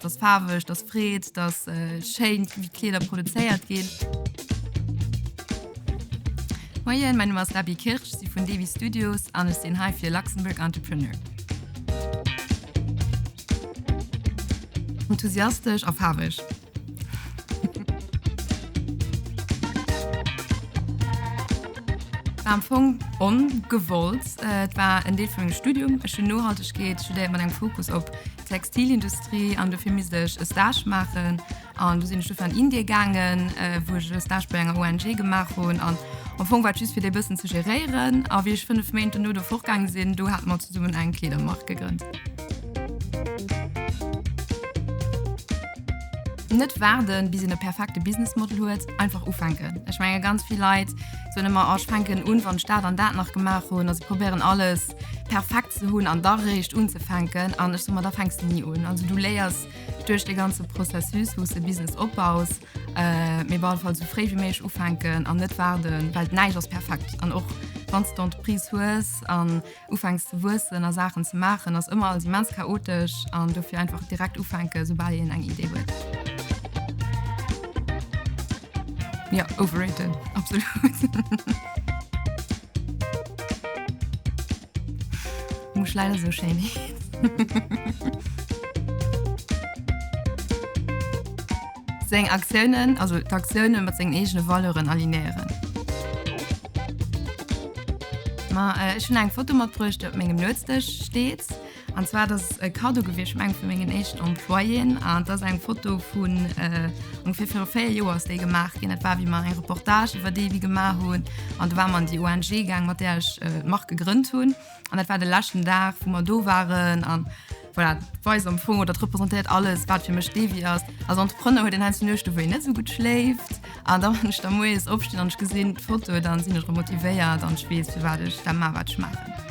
Et ass faarweg, et ass Freed, et ass schéin, wéi d'Kleeder produzéiert ginn. Moien, mäin Numm ass Gaby Kirsch, si vun Devi Studios an ech sinn hei fir Luxembourg Entrepreneur. Enthusiastesch a faarweg. War am Fong ongewollt. Et war en Deel vu mengem Studium. Ech hunn Nohaltegkeet studéiert mat engem Fokus op Textilindustrie an dofir misst ech e Stage maachen. An du sinn ech dofir an Indie gaangen, wou ech e Stage bei enger ONG gemaach hunn. An am Fong war et just fir déi bëssen ze geréieren. A wéi ech 5 Méint dono do fortgaange sinn, do hate mer zesummen eng Kleedermark gegrënnt. Net waarden, bis een e perfekte Business Model huet, einfach ufänken. Ech menge ganz vill Leit soen ëmmer, oh ech fänken un, wann ech dat an dat nach gemaach hunn. A se probéieren alles perfekt ze hunn an da réischt unzefänken. An ech soe mer, da fänks de ni un. Also du léiers duerch de ganze Processus, wou s de Business opbaus. Mee op alle Fall esou fréi wéi méiglech ufänken an net waarden, well näischt ass perfekt. An och wann s de Entreprise hues an ufänks ze wuessen a Saachen ze maachen, ass ëmmer alles immens chaotesch an dofir einfach direkt ufänken, soubal een eng Idee huet. Jo, overrated, absolut. Muss leider sou schéin heet. Seng Aktiounen, also d'Aktiounen mat sengen eegene Valeuren alignéieren. Ma ech hunn eng Foto matbruecht, déi op mengem Nuetsdësch steet. An zwar dat ass e Cadeau gewiescht vun engem vu mengen éischten Employéen. An dat ass eng Foto vun ongeféier viru 4 Joer ass déi gemaach ginn. Dat war wéi mer eng Reportage iwwer Dewi gemaach hunn. An do ware mer an déi ONG gaang, mat där ech d'Mark gegrënnt hunn. An dat war de leschten Dag, wou mer do waren. An voilà, dat weist am Fong oder dat representéiert alles, wat fir mech Dewi ass. Als Entrepreneur huet een heiansdo Nuechte, wou een net esou gutt schléift. An da wann ech da moies opstinn an ech gesinn d'Foto, dann sinn ech erëm motivéiert an ech weess, firwat ech dat maachen, wat ech maachen.